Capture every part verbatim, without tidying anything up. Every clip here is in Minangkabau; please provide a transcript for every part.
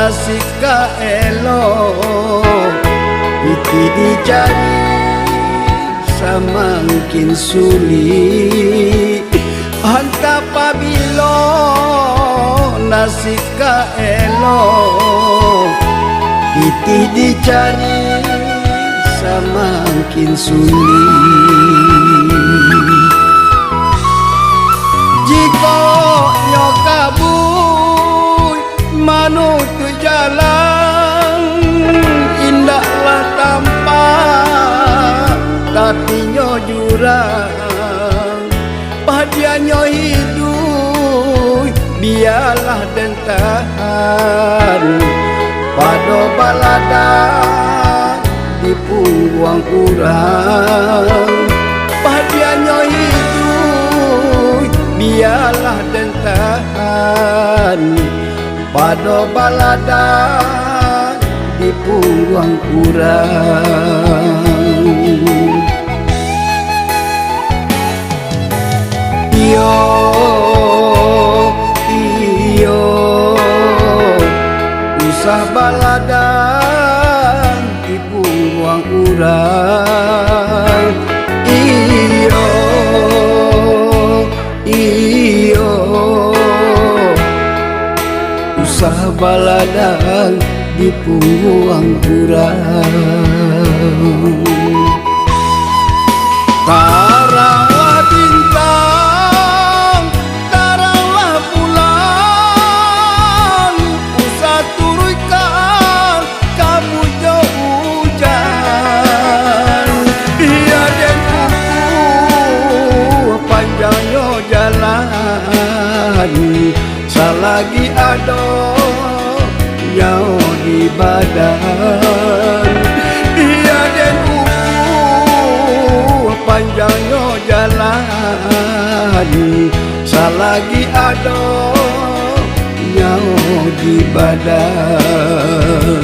Nasib ka elok, pitih dicari samangkin sulik. Antah pabilo nasib ka elok, pitih dicari samangkin sulik. Jikok nyo kabuik manutuik jalan, indaklah tampak, tapi nyo jurang. Padianyo hiduik, bialah den tahan. Pado baladang di pungguang urang. Padianyo hiduik, bialah den tahan. Pado baladang di pungguang urang. Iyo, iyo, usah baladang di pungguang urang. Iyo, iyo, usah baladang di pungguang urang. Taranglah bintang, taranglah bulan, usah turuikkan kabun jo ujan. Iyo den, kukuah panjangnyo jalan, salagi ado nyawo di badan. Iyo den, kukuah panjangnyo jalan, salagi ado nyawo di badan.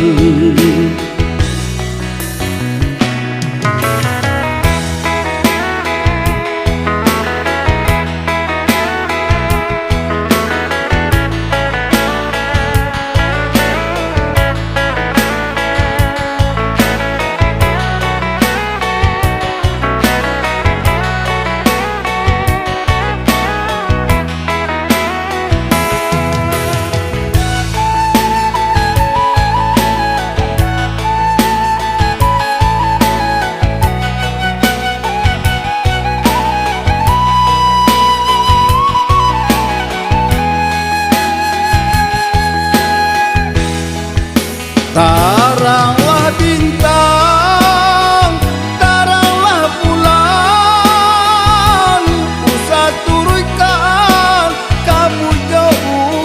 Taranglah bintang, taranglah bulan, usah turuikkan kabun jo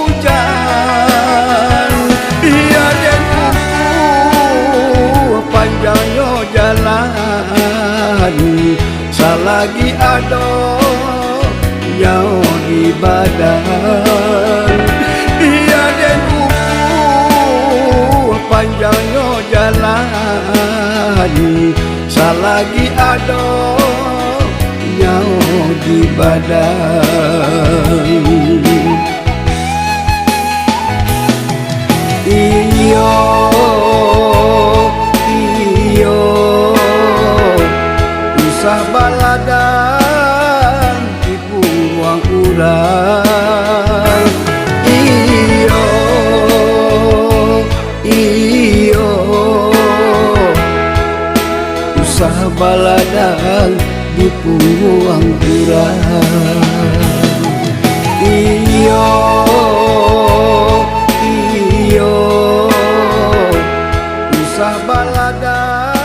ujan. Iyo den, kukuah panjangnyo jalan, salagi ado nyawo di badan. Iyo den, kukuah panjangnyo jalan, salagi ado nyawo di badan. Iyo, iyo, usah baladang di pungguang urang. Iyo, iyo, usah baladang di pungguang urang. Iyo, iyo, usah baladang